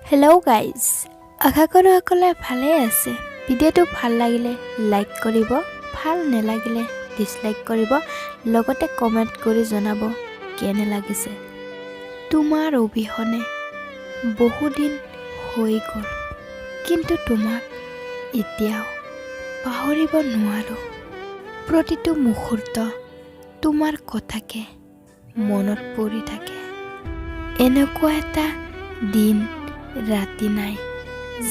Hello' guys, আশা কৰোঁ সকলোৱে ভালেই আছে। ভিডিঅ'টো ভাল লাগিলে লাইক কৰিব, ভাল নালাগিলে ডিছলাইক কৰিব, লগতে কমেণ্ট কৰি জনাব কেনে লাগিছে। তোমাৰ অবিহনে বহুদিন হৈ গ'ল, কিন্তু তোমাক এতিয়াও পাহৰিব নোৱাৰোঁ। প্ৰতিটো মুহূৰ্ত তোমাৰ কথাকে মনত পৰি থাকে। এনেকুৱা এটা দিন ৰাতি নাই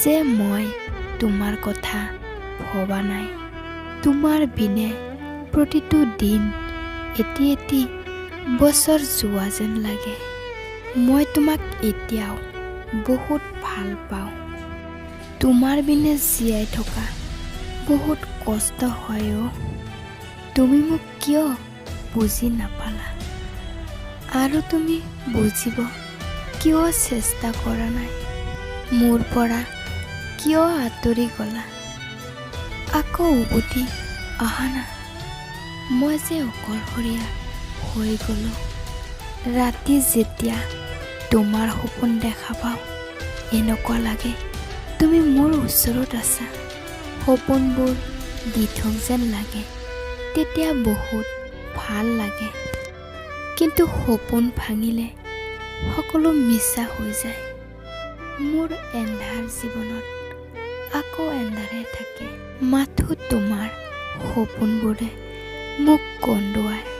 যে মই তোমাৰ কথা ভবা নাই। তোমাৰ বিনে প্ৰতিটো দিন এটি এটি বছৰ যোৱা যেন লাগে। মই তোমাক এতিয়াও বহুত ভাল পাওঁ। তোমাৰ বিনে জীয়াই থকা বহুত কষ্ট হয় অ'। তুমি মোক কিয় বুজি নাপালা? আৰু তুমি বুজিব কিয় চেষ্টা কৰা নাই? মোৰ পৰা কিয় আঁতৰি গ'লা? আকৌ উভতি আহা না। মই যে অকলশৰীয়া হৈ গ'লোঁ। ৰাতি যেতিয়া তোমাৰ সপোন দেখা পাওঁ, এনেকুৱা লাগে তুমি মোৰ ওচৰত আছা। সপোনবোৰ দিঠক যেন লাগে, তেতিয়া বহুত ভাল লাগে। কিন্তু সপোন ভাঙিলে সকলো মিছা হৈ যায়। মোৰ এন্ধাৰ জীৱনত আকৌ এন্ধাৰে থাকে। মাথো তোমাৰ সপোনবোৰে মোক কন্দুৱায়।